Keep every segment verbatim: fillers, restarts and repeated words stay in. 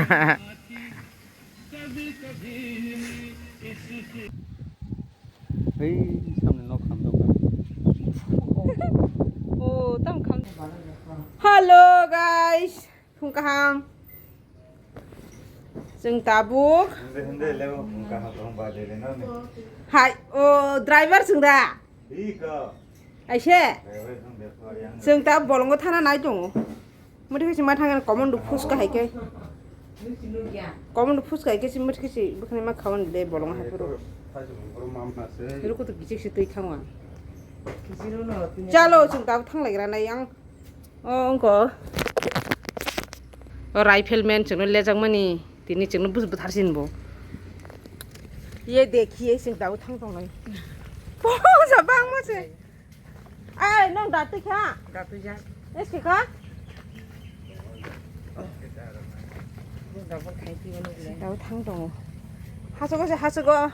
Hei, samni nok hamjak ba. Oh, tam kham. Hello guys, phung kaham. Chwng tabuk. Hinde, hinde, leo, phung kaham, phung ba de de no ni. Hai, oh, driver chwng da. Hi ko. Aise. Driver chwng de ko yang. Chwng ta bolongo thana nai tongo. Muthi khe chwng ma thang comment do post ka hai khe. Comment do post ka hai khe chwng muthi khe chwng bwkhani ma khawan de bolong hai phuru. Ruko to kichik se twi thangwa. Chalo chwng ta thang lai gra nai yang. O wngkha. O rifle man chwngno lejakmani tini chwngno bus bwtharsin bo. Ye dekhiye chwng ta thang tongnai. Posa bangma se. Ai, nang datwi kha? Datwi jak. Eski kha? Double khai ti wani bile. Daw thang tongo. Hasogo se hasogo.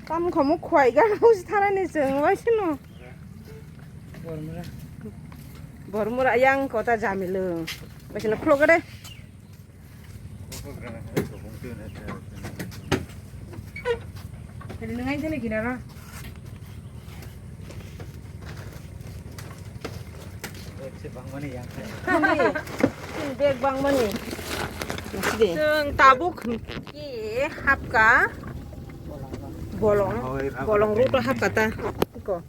Tam khomo khwai ga usi tharani chwng wai sino. Bormura. Bormura yang kota jamilung. Wai sino khulok de. Bag bangmani yang khai. Bag bangmani. Chwng tabuk ki hapka bolong. Bolong road hapka ta. Iko.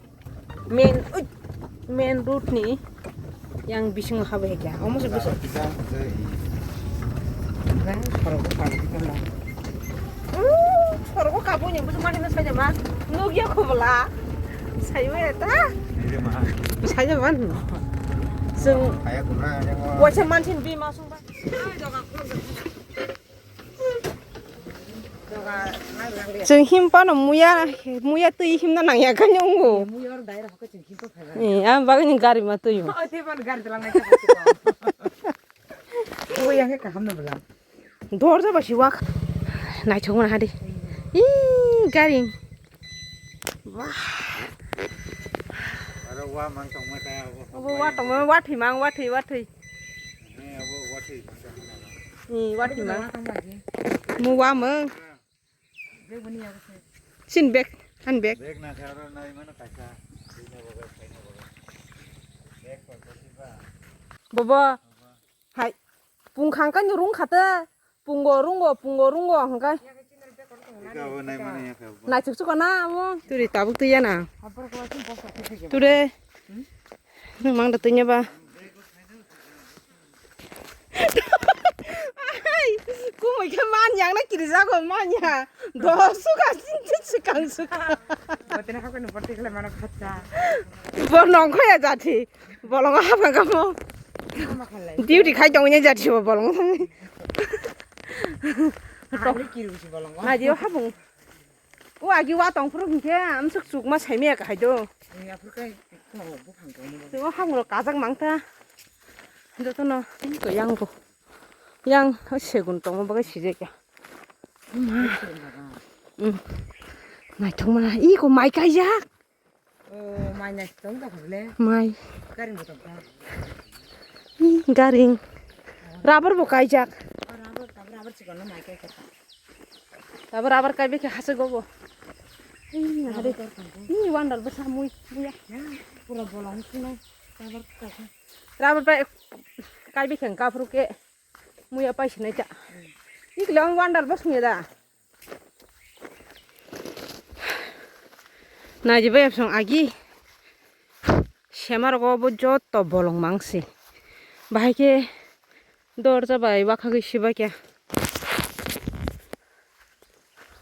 Main, ui, main road ni yang bisingo habai kya. Omo se bisa. Nang sorok ko kabu kita lah. Uh, sorok ko kabu ni bisa mana saja mah. Nuk ya ko bela. Saya ya ta. Iya mah. Saya man. Sung. Kayak guna yang mau. Wacha mansin bi masung ba. Chwng him phano muya, muya twi himna nangya khe nwngo. Muya oro direct hokhe chwng him phano phaiba. Eh, ang bagwi ni gari ma twi o. Oi, tei phano gari dalang nai kha. Oi, yang khe kaham no bwla. Dorja ba si wak. Naithok mano hadi. Ih, gari. Wah. Aro wa mang tong ma ta abo. Abo wa tong ma, wa thwi mang, wa thwi, wa thwi. Ni abo wa thwi mang tong ma. Ni wa thwi mang. Mu wa mang. Bag bani ya ko. Sin bag, han bag. Bag na kha aro nai mano kaisa. Kaina bagai, kaina bagai. Bag pa ko si ba. Bobo. Hai, pung khang kan rung khate, pungo rungo, pungo rungo hangkai. Ika bo nai mani ya kha bo. Nai chuk chuk na mo, turi tabuk twi ya na. Ture. Nang mang da twi ya ba. Ai, kumui khe man yang na kiri jago man ya. Do suka sin chuk chuk kang suka. Botina hakani botina khle mano khacha. Bo nong khoya jati. Bolongo hapkha kamo. Duty khai tongwi jati bo bolongo thangwi. Naidi o hapung. O agi wa tong phuru hinkhe amsuk chukma saimaya kahai do. O hapung rok kajak mangta. Jotono to yang bo. Yang o segun tongma bagwi sijak ya. Naithok mana iko mai kaijak. O, mai nai tong tong kha bole. Mai. Garing bo tong kha. Ih, garing. Rubber bo kaijak. O, rubber, rubber, rubber chikon no mai kai kha. Rubber, rubber kai bikhe hase go bo. Ih, nahari. Ih, wandal bwsa mui, muya. Ya, pura bolong sino. Rubber kai kha. Rubber pai kai bikhe kaphuru ke muya pai sinai ta. Ikle wandal bwsung ya da. Naidi bai absong agi sema rogo bo joto bolong mangsi. Bahai khe dorja bai wakhagwi sibaikha.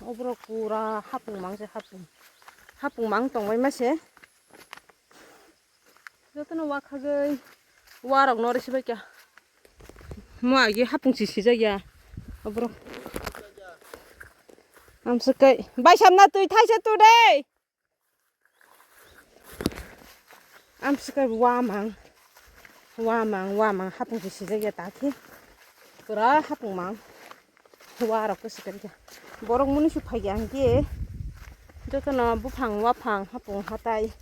Oborok pura hapung mangse hapung. Hapung mang tongbai mase. Jotono wakhagwi warok no rw sibaikha. Mo agi hapung si sijak ya. Oborok. Amswk kai. Bai samna twi thaisa tu de. Amswk kai wamang. Wamang, wamang hapung si sijak ya takhi. Pura hapung mang. Wa rok khe swkang khe borok muni su phai khe ang khe jotono buphang waphang hapung hatai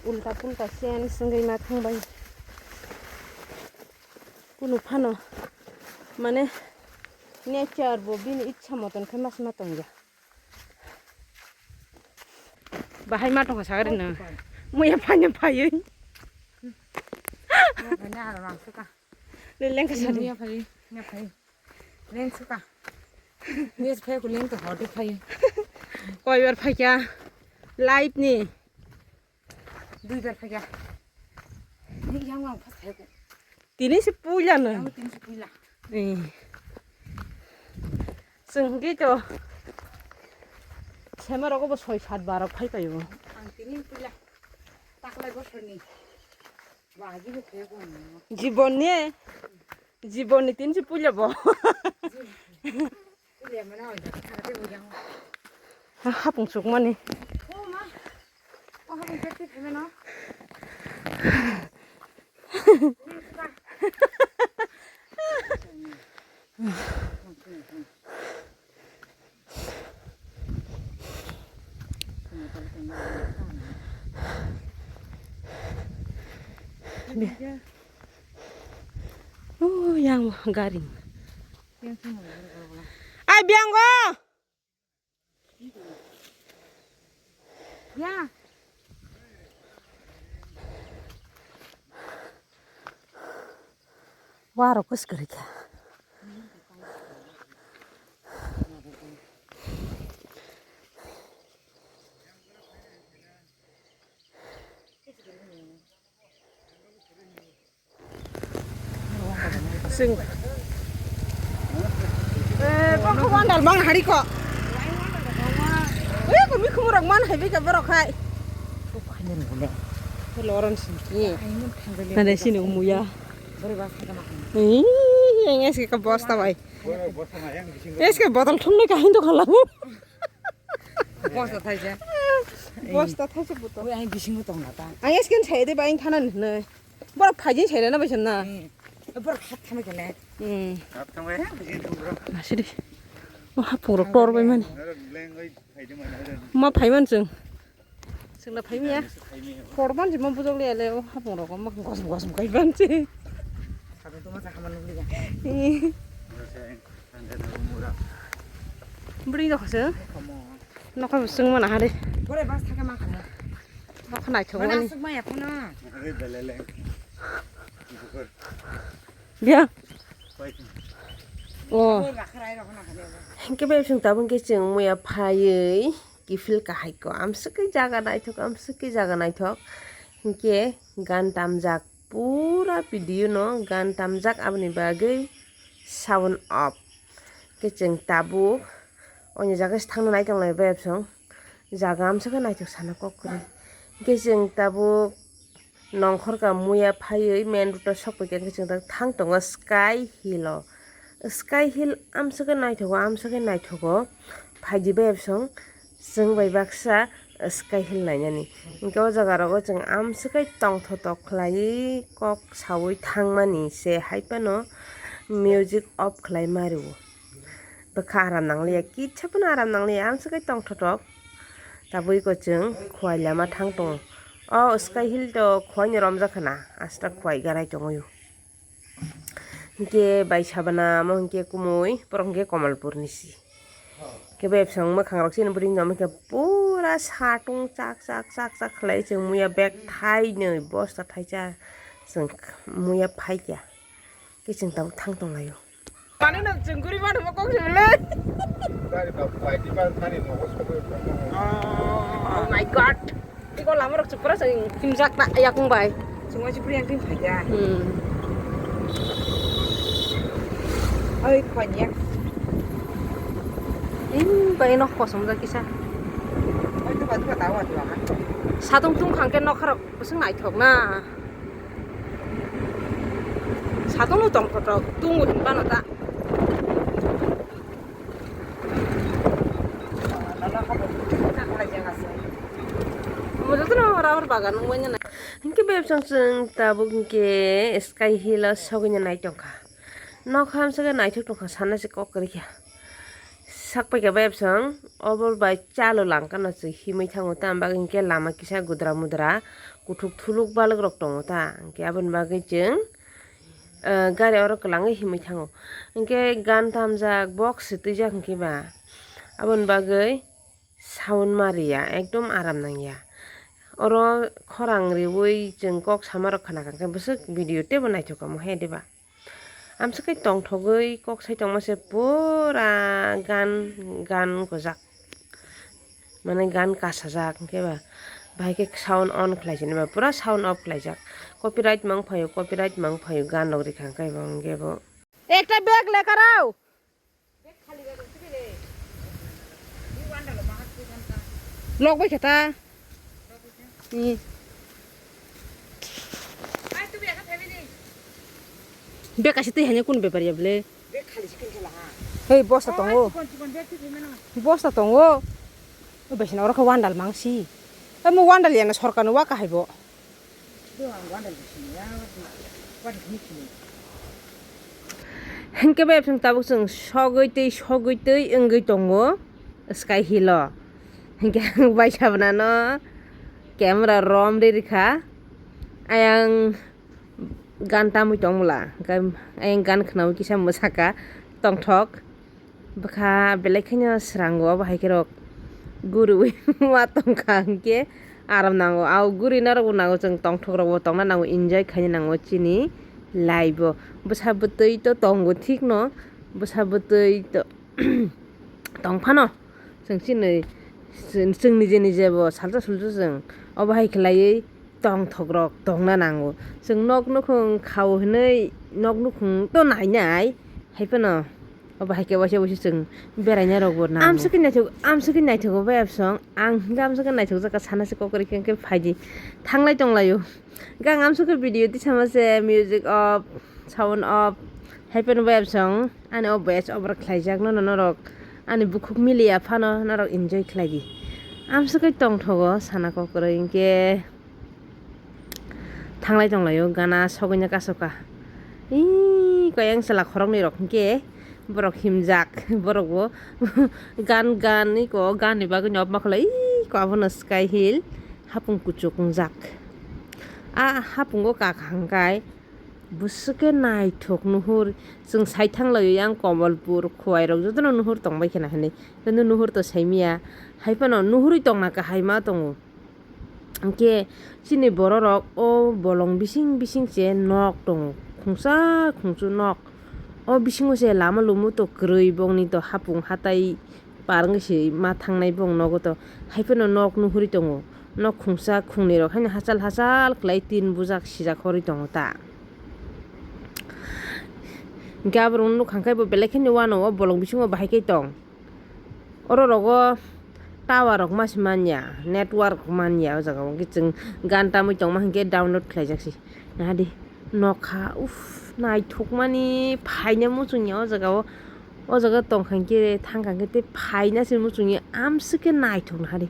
ulta pulta sen swngwi ma thang bai kunu phano mane Nature bo bini ichha moton khe mas ma tongya. Bahai ma tongkha sagari no. Muya phanya phayoi. Leleng ka sari. Muya phayoi, muya phayoi. Leng suka. Muya phayoi ko leng to hor de phayoi. Koi bar phaikya. Live ni. Dui bar phaikya. Ni yang wang phas phayoi ko. Tini se puila no. Yang tini se puila. Eh. Chwng hwnkhe to sema rogo bo soi sat bar rok phai paio. Ang tini puila taklai bosorni baji bo phai ko. Jibon ni, jibon ni tini se puila bo. Puila mana oi da, thara de bo yang. Ha, hapung sukmani. Oh, ma. Oh, hapung pek pek phai mano. Oh, yang garing. Ai, biango. Ya. Warok kwswk kwrwi kha. Sing. Eh, kok kok wandal mang hari kok. Eh, kok mi khumurok man hai bika borok hai. Kok hai nang gule. Loron sing ki. Nade sini umuya. Bore bas kata makan. Ih, yang es ke bosta bai. Es ke botol thumne kahin to khalang. Bosta thaisa. Bosta thaisa botol. Ui, ang bisingo tong na ta. Ang es ke sai de bai thana ne. Borok phaijin sairana bai sanna. Hmm. Borok hat thangbai kene. Hmm. Hat thangbai, ha, bijin thangbai. Nasidi. O hapung rok tor bai mani. Leng oi phaidi mani, oi. Ma phaiman chwng. Chwngla phaimiya. Phaimiya. Tor ban jima bujok le ale o hapung rok ma gosom gosom kai ban chi. Sadu tuma sa haman nukli ya. Eh. Mura se, tanda na mura. Bring dok se. Komo. Nokha swng mana hari. Bore bas thaka ma khana. Nokha naithok mani. Mana aswk maya phano. Are belele. Bukur. Dia. Pai. Oh. Bore bakharai rok na khana. Hingke bai swng tabung ke chwng muya phaiwi kiphil kahai ko. Amswk khe jaga naithok, amswk khe jaga naithok. Hingke gan tamjak. Pura video no gan tamjak aboni bagwi sound off. Khe chwng tabuk oini jaga se thangna nai tonglai bai absong jaga amswk khe naithok sana kok kwrwi. Khe chwng tabuk nongkhor ka muya phaiwi main road o sok paikha khe chwng thang tongo Sky Hill o. Sky Hill amswk khe naithogo, amswk khe naithogo. Phaidi bai absong. Chwng bai baksa Sky Hill nainani. Hinkhe o jaga rogo chwng amswk khe tongthotok khlaiwi kok saui thangmani se hai phano music off khlai ma rwo. Bwkha aram nangliya, kitsa phano aram nangliya, amswk khe tongthotok. Tabuk eko chwng Khowai lama thang tongo. O Sky Hill to Khowai ni romjak khna, aswk Khowai ganai tongwi o. Hinkhe bai sabana amo hinkhe kumui borok hinkhe Kamalpur ni si. Hinkhe bai bwsang mwkhang rok chini bwrwi no hinkhe pura satung chak chak chak chak khlai chwng muya bag thainwi bosta thaicha chwng muya phaikya khe chwng tabuk thang tonglaio. Manu no chwng guri mano mo kok se le. Gari ba pai di ba thani nogo sogwi. Oh my God. Tiko lama rok chupra sa himjak ta yakung bai. Chungwa chupri yang tin phaja. Hmm. Oi khonyak. Im bai no kosom da kisa. Oi tu ba tu ba tawa tu ba. Satung tung khangke nokharok bwswk naithok na. Satung no tong photo tung hin bano ta. Mo jotono rubber bagan wngmani na. Hinkhe bebsong chwng tabuk hinkhe Sky Hill o sogwina nai tongkha. Nokha amswkhe naithok tongkha sana se kok kwrwikha. Sak paikha bebsong obo bai chalo langkano chwng himwi thango ta, am bagwi hinkhe lama kisa gudra mudra kuthuk thuluk balwk rok tongo ta, hinkhe aboni bagwi chwng Ah, gari oro kwlangwi himwi thango. Hinkhe gan tamjak, box se twijak hinkhe ba. Aboni bagwi sound ma riya, ekdom aram nangya. Oro khorang riwi chwng kok samarok khna kha khe bwswk video teibo naithok omo he diba? Amswk khe tongthogwi kok sai tongma se pura gan, gan gojak. Mane gan kasajak hinkhe ba, bahai khe sound on khlai sini ba, pura sound off khlaijak. Copyright mang phaio, copyright mang phaio, gan log rikha hinkhe bo, hinkhe bo. Ekta bag lekha rao. Log bai khe ta. Ni. Bag kaisa twi hanya kun bepar ya ble. Hei, bosta tongo. Bosta tongo. O besina oro khe wandal mangsi. Amo wandal yana sorkar ni waka haibo. Hinkhe bai phung tabuk chwng sogwi twi sogwi twi wngwi tongo Sky Hill o. Hinkhe ang bai sabnano camera rom ri rikha. Ayang gan tamwi tong bwla, hinkhe ayang gan khnaui kisa mwsaka tongthok. Bwkha belai kheno srango, obo hai khe rok guriui ma tongkha hinkhe aram nango. Au guri norok bo nango, chwng tongthok rok bo tongna nango, enjoy khaina nango chini life o. Bwsa bwtwi to tongo thik no, bwsa bwtwi to tong phano chwng chini, chwng nije nije bo salsa sulsa chwng obo hai khlaiwi tongthok rok tongna nango. Chwng nok nukhung khao hinwi nok nukhung to nainai, hai phano obo hai khe waisa waisa chwng beraina rok bo nango. Amswk khe naithok, amswk khe naithogo bai absong, ang hinkhe amswk khe naithokjak kha sana se kok rikhe hinkhe phaidi thanglai tonglaio. Gang amswk khe video tisama se music off, sound off, hai phano bai absong ani o bes over khlaijak nono norok ani bukhuk miliya phano norok enjoy khlaidi. Amswk khe tongthogo sana kok rwi hinkhe. Thanglai tonglaio gana sogwino kasoka. Ii, koyang chwla khoroknwi rok hinkhe borok himjak, borok bo gan gan iko gan ni bagwi no obma khlai, ii, ko abono Sky Hill hapung kuchuk wngjak. A hapungo kaka hwnkhe bwswk khe naithok nuhur, chwng sai thanglaio yang Komolpur, Khowai rok jotono nuhur tongbai kheno hinwi, kintu nuhur to saimanya, hai phano nuhurwi tongna kahai ma tongo. Hinkhe chini bororok o bolong bising bising se nok tongo, khungsa khungsu nok. O bisingo se lama lumo to kwrwi, bongni to hapung hatai par wngwi se ma thangnai bong nogo to. Hai phano nok nuhurwi tongo, nok khungsa khungnwi rok haino hachal hachal khlai tin bujak sijak horwi tongo ta. Hinkhe aborok nukha khe bo belai kheno uanw o bolong bisingo bahai khe tong. Oro rogo tower rok mase manya, network manya o jaga o, hwnkhe chwng gan tamwi tongma hinkhe download khlaijak se. Nahadi nokha, uff, naithokmani phaina muchungya o jaga o. O jaga tongkha hinkhe thangkha hinkhe tei phaina se muchungya, amswk khe naithok nahadi.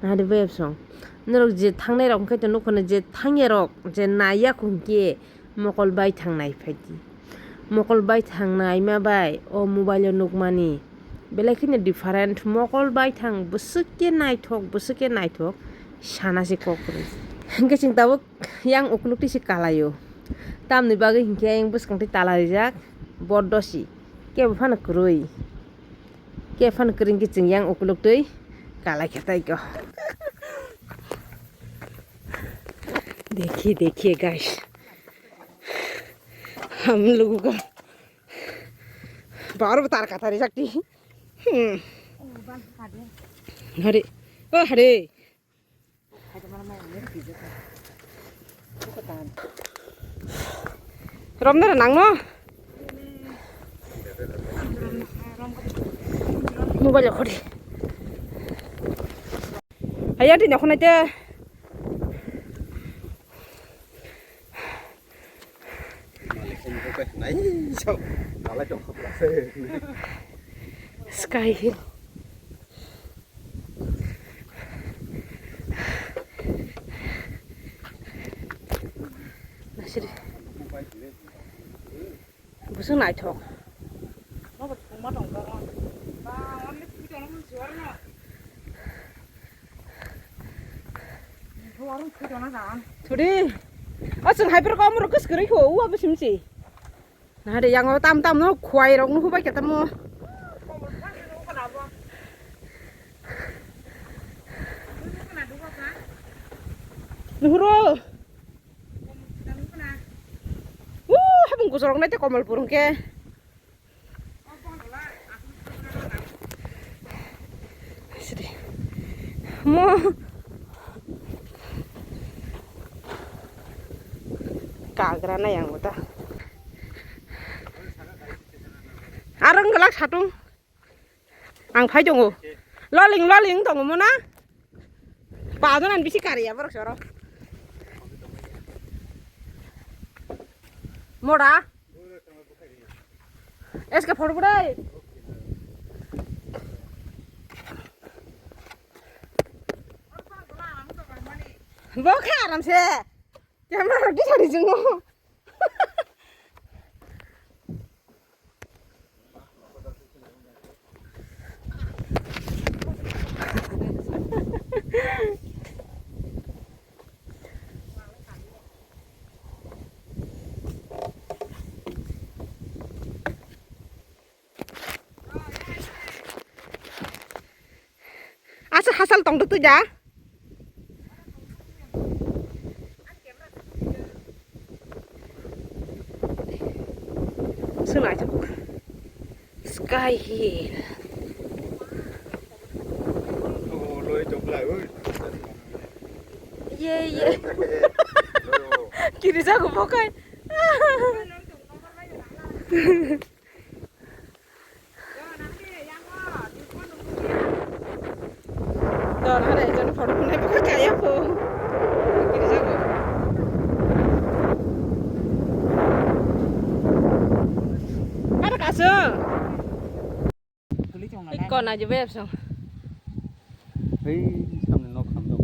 Nahadi bai absong. Norok je thangnai rok hinkhe to nukho na, je thangya rok je naiya kho hinkhe mokol baithang nai phaidi. Mokol baithang naima bai o mobile o nukmani belai kheno different. Mokol baithang bwswk khe naithok, bwswk khe naithok sana se kok kwrwi. Hinkhe chwng tabuk yang ukuluk twi se kalaio. Tamni bagwi hinkhe ayang bwskang twi tala rijak, bordo si kebo phano kwrwi. Khe phano kwrwi khe chwng yang ukuluk twi kalai khe tai kho. Dekhi, dekhi, guys. Hum logo ka. Baro tar kata ri sakti. Hmm. Hare. Oh, hare. Romna ra nangno. Mobile khori. Aya di nokho naite. Sky Hill. Nasiri. Bwswk naithok. Thudi. O chwng hai phuru kok moro kwskwrwi kho, ua bwswk msi. Nahari yang tam tam no khuai rok no hubai khe tamo. Nuhuro. Wuh, habung kusorok nai te Komolpur hwnkhe. Sidi. Mo. Kagra na yang uta. Arang gelak satung. Ang phai tongo. Loling, loling tongo mo na? Padonan bisi kariya borok soro. Moda? S K photo budai. Bo kha aram se. Camera rok kisa rijingo. Asa hasal tong tu da. Swnai chuk. Sky Hill. Ye, ye. Kiri jago bokai. Don hare jon photo nai bo kaya po. Kiri jago. Ada kaso. Ikko na je beb song. Hei, samne nok kham dong.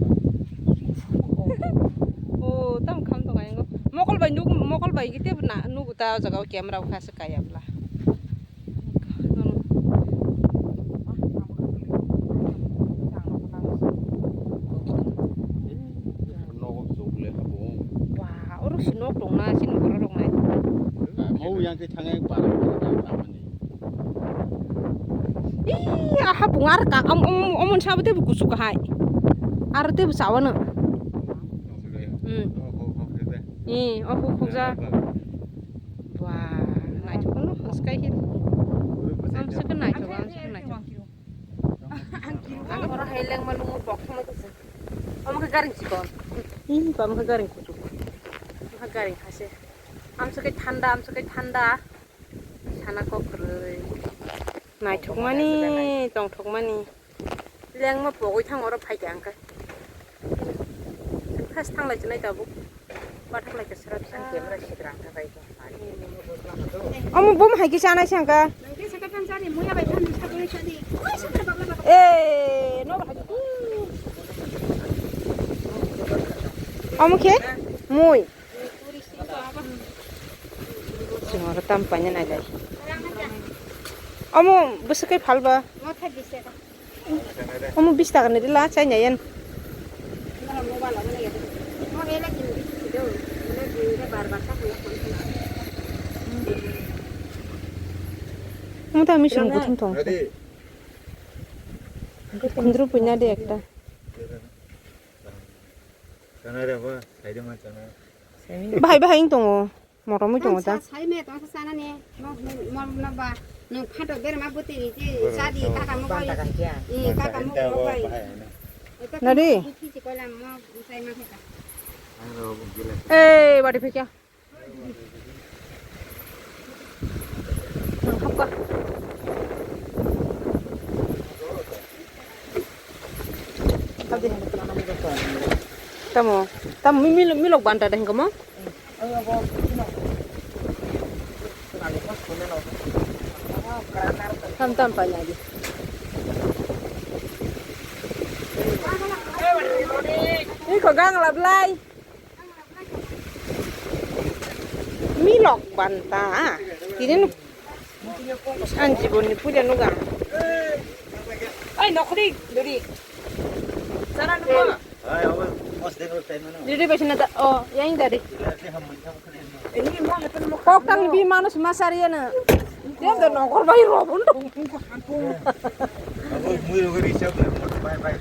O, tam kham dong ayo. Mokol bai nuk, mokol bai gite na nuk ta jaga camera kha se kaya bla. Nogo chuk le habo. Wah, oro si nok dong na, si nok oro dong nai. Mau yang ke thangai para para ta mani. Ih, aha bungar ka, om, om, om, om, sabo te bu kusu kahai. Ar te bu sawana. Hmm. Ih, oh, oh, oh, ja. Wah, naithok no, sky hill. Am se ke naithok, am se ke naithok. Ang oro hai lengma lungo pok thangma kisa. Omo khe garing chikon. Ih, omo khe garing kuchuk. Omo khe garing hase. Amsa khe thanda, amsa khe thanda. Sana kok kwrwi. Naithokmani, tongthokmani. Lengma pogwi thang oro phaikha ang khe. First thanglai chinai tabuk. Bathak lai khe srap sa. Ang camera sikrang thakai khe. Omo bum hai kisa anai sangka. Eh, no. Omo khe mui. Singora tam paina nai lai. Omo bwswk kai phalba. Omo bis taka ni rila chai nai yan. Omo ta missing kuthum thong. Kundru puina de ekta. Bahai bahai wng tongo. Motom oi tongo ta. Sai me tong sana ne. Mo mo mo ba. Nung phato ber ma buti ni ji sadi kaka mo bai. I kaka mo mo bai. Nari. Buti ji koila mo sai ma kaka. Eh, bari phikya. Nang hapka. Tamo, tamo mi-, milo-, milok banta deh, kamu? Tam, tam, pa nyadi. Ini kok gang lablai. Milok banta, ah. Tini nuk. An jibon ni puja nuga. Ai, nokri, duri. Sana nuga. Hai, awan. Didi bai sina da, oh, yang dari. Kok tang bi manus masari ya na. Dia da nongkor bai robun dong. Abo mui rogo risab, bye bye.